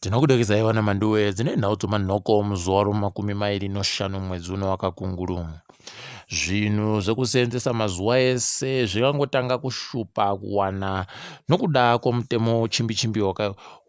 Tinokudekedzai vana Manduwe dzine nhau dzomanhoko muzuva romakumi mairi noshanu mwedzi uno wakakunguru. Zvinhu zvekuseenzesa mazuva ese zvikangotanga kushupa kuwana nokuda kwomutemo chimbi-chimbi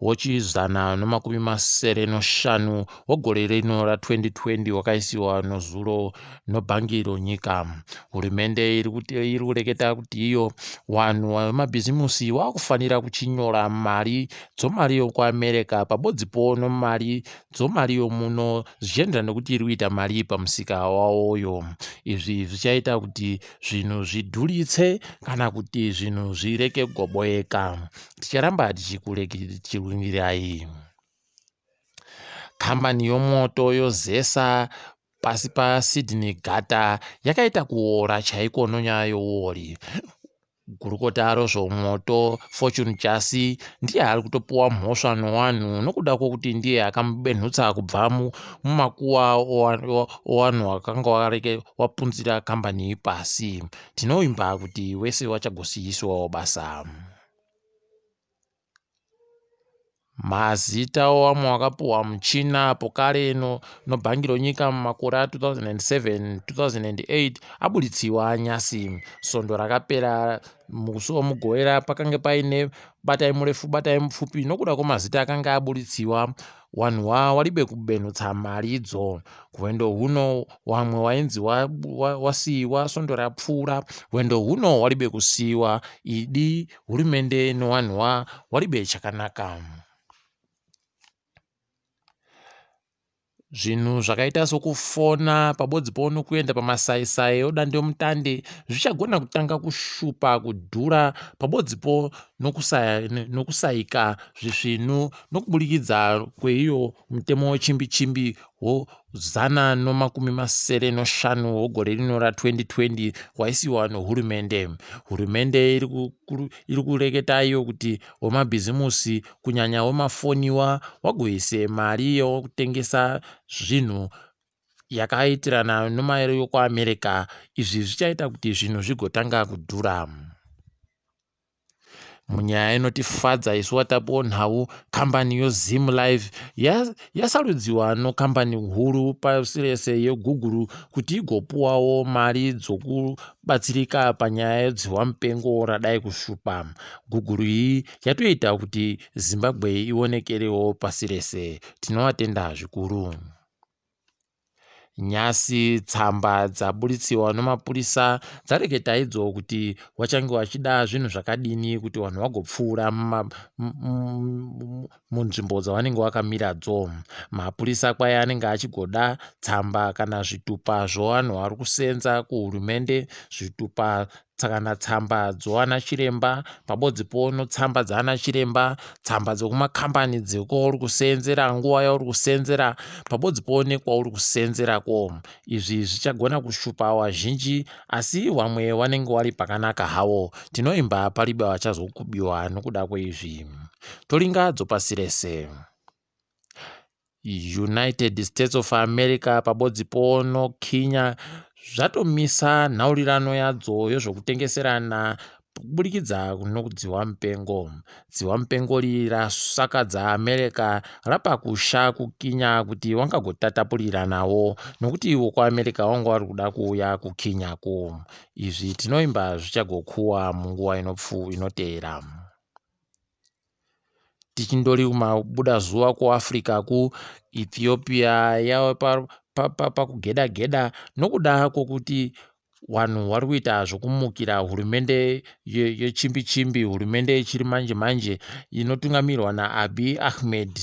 wochizana nomakumi masere noshanu wegore rino ra2020 wakaisiwa nozuro nobhangi ronyika. Hurumende iri kureketa kuti iyo wanhu wemabhizimusi wakufanira kuchinyora mari dzomari yokuAmerica pabodzipo nomari dzomari yomuno zvichienderana nekuti iri kuita mari pamusika wawoyo. Izvi zvichaita kuti zvinhu zvidhuritse kana kuti zvinhu zvireke kugoboeka. Ticharamba tichikuringirai. Kambani yomwoto yoZESA pasi paSydney Gata yakaita kuora chaiko nonyaya youori. Gurukota rezvomwoto Fortune Chasi ndiye ari kutopiwa mhosva nowanhu nokuda kwokuti ndiye akamubenhutsa kubva mumakuva owanhu wakanga wapunzira kambani iyi pasi. Tinovimba kuti wese wachagosiyiswawo basa. Mazita owamwe wakapuhwa muchina apo kare nobhangi ronyika mumakore a 2007, 2008 aburitsiwa nyasi. Svondo rakapera musi weMugovera pakange paine batai murefu batai mupfupi nokuda kwemazita akanga aburitsiwa wanhu waribe kubenhutsa mari idzo. Hwendo huno wamwe wainzi wasiiwa svondo rapfuura hwendo huno waribe kusiiwa idi Hurumende nowanhu wa waribe chakanaka. Zvinhu zvakaita sokufona pabodzipo nokuenda pamasaisai odandemutande zvichagona kutanga kushupa kudhura pabodzipo nokusaika zvisvinu nokuburikidza kweiyo mutemo wechimbi-chimbi wo175 wegore rino ra2020 waisiwa nohurumende. Hurumende iri kureketa iyo kuti wemabhizimusi kunyanya wemafoniwa wagoise mari yokutengesa zvinhu yakaitirana nomari yokuAmerica. Izvi zvichaita kuti zvinhu zvigotanga kudhura. Munyaya inotifadza isu vatapi vonhau, kambani yoZim Live yasarudziwa nokambani huru pasi rese yeGoogle kuti igopuwawo mari dzokubatsirika panyaya yedzihwamupengo radai kushupa. Google iyi yatoita kuti Zimbabwe ionekerewo pasi rese. Tinovatenda zvikuru. Nhasi tsamba dzaburitsiwa nomapurisa dzareketa idzo kuti wachange wachida zvinhu zvakadini kuti vanhu vagopfuura munzvimbo dzavanenge vakamiradzo. Mapurisa kwaye anenge achigoda tsamba kana zvitupa zvevanhu vari kusenza kuhurumende, zvitupa kana tsamba dzoana chiremba pabodzi pono tsamba dzaana chiremba tsamba dzekumakambani dzekwauri kuseenzera nguva yauri kuseenzera pabodzi po nekwauri kuseenzerako izvi zvichagona kushupa wazhinji asi wamwe wanenge wari pakanaka hawo tinoimba paribe vachazokubiwa nokuda kweizvi toringa dzopasi rese. United States of America pabodzi pono Kenya zvatomisa nhaurirano yadzo yezvokutengeserana kuburikidza nokudziwa mupengo. Dziwa mupengo iri rasakadza America rapa kusha kuKenya kuti wangagotatapuriranavo nokuti ivo kuAmerica wanga vari kuda kuuya kuKenyako. Izvi tinoimba zvichagokuwa munguva inoteera. Tichindori kumabuda zuva kuAfrica kuEthiopia yave pakugeda geda nokuda kwokuti vanhu vari kuita zvokumukira hurumende yechimbi chimbi hurumende yechiri manje manje inotungamirwa naAbiy Ahmed.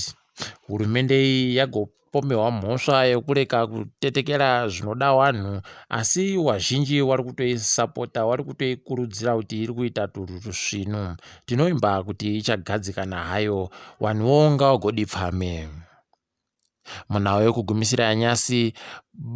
Hurumende iyi yagopomerwa mhosva yekureka kutetekera zvinoda vanhu asi vazhinji vari kutoisapota vari kutoikurudzira kuti iri kuita turwu tusvinu. Tinovimba kuti ichagadzikana hayo vanhuwo ngavagodipfame. Munhau yekugumisira yanyasi,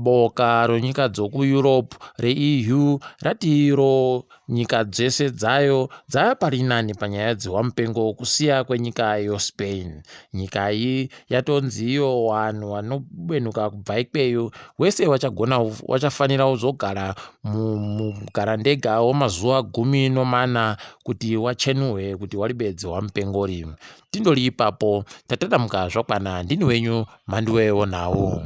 Boka renyika dzokuEurope reEU rati iro nyika dzese dzayo dzava pari nani panyaya dzehwamupengo kusiya kwenyika yoSpain. Nyika iyi yatonzi iyo vanhu vanobenuka kubva ikweyo wese vachagona vachafanira kuzogara mugarandega wemazuva 14 kuti wachenuhwe kuti waribe dzehwamupengori. Tindori ipapo tatadamuka zvakwana ndini wenyu Mhanduwe wonhau.